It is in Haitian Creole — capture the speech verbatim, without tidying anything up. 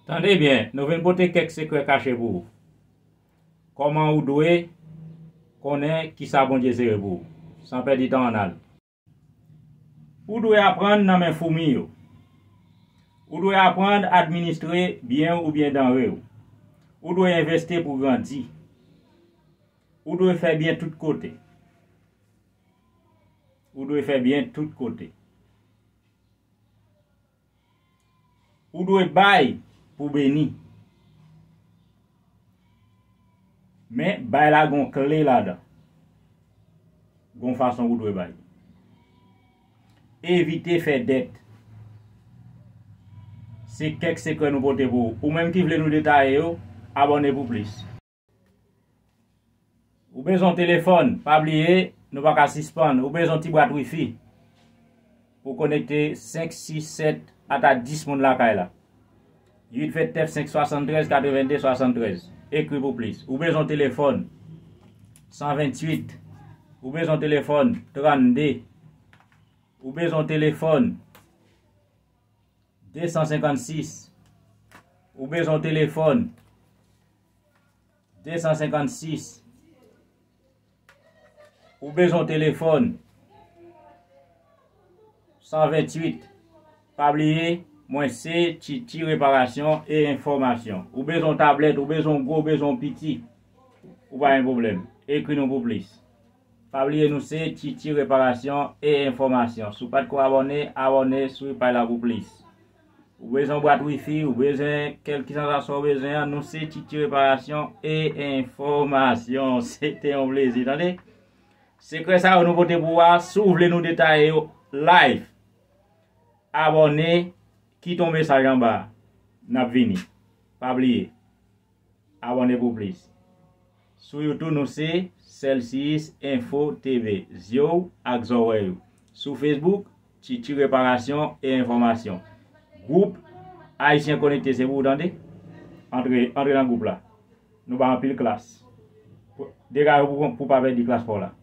Tande byen, nou vin pote kèk sekrè kache pou ou. Kòman ou dwe konnen kisa Bondye sere pou ou? San pèdi tan, ann al. Ou dwe aprann nan men foumi yo. Ou dwe aprann administre byen ou byen danre w. Ou dwe envesti pou grandi. Ou dwe fè byen tout kote. Ou dwe fè byen tout kote. Ou dwe bay pou beni. Men, bay la gon kle ladan. Gon fason ou dwe bay. Evite fè dèt. Se kèk sekrè nou pote pou ou. Ou menm ki vle nou detaye yo, abòne pou plis. Ou bezwen yon telefòn, pa bliye, nou pa ka sispann. Ou bezwen yon ti bwat wifi pou konekte senk, sis, sèt, ata dis moun lakay la. Uit vennèf senk swasanntrèz katrevenndez swasanntrèz. Ekri pou plis. Ou bezwen yon telefòn, san venntuit. Ou bezwen yon telefòn, trannde. Ou bezwen yon telefòn, desansenkannsis. Ou bezwen yon telefòn, desansenkannsis. Ou bezwen yon telefòn, san venntuit. Pa bliye, mwen se Titi Reparasyon e Enfòmasyon. Ou bezwen yon tablèt, ou bezwen yon gwo, ou bezwen yon piti. Ou pa gen pwoblèm. Ekri nou pou plis. Pa bliye, nou se Titi Reparasyon e Enfòmasyon. Si w pa t ko abòne, abòne sou paj la pou plis. Ou bezwen bwat wifi, ou bezwen kèlkeswa sa w bezwen an, nou se Titi Reparasyon e Enfòmasyon. Se te yon plezi, tande. Sekrè sa yo nou pote pou ou a, si w vle nou detaye yo live, abòne, kite yon mesaj anba a. N ap vini. Pa bliye. Abòne pou plis. Sou YouTube, nou se Celsius Info T V. Zye w ak zòrèy ou. Sou Facebook, Titi Reparasyon e Enfòmasyon. Gwoup Ayisyen Konekte, se pou ou tande. Antre, antre nan gwoup la. Nou ba anpil klas. Degaje w pou, pou pa pèdi klas pa w la.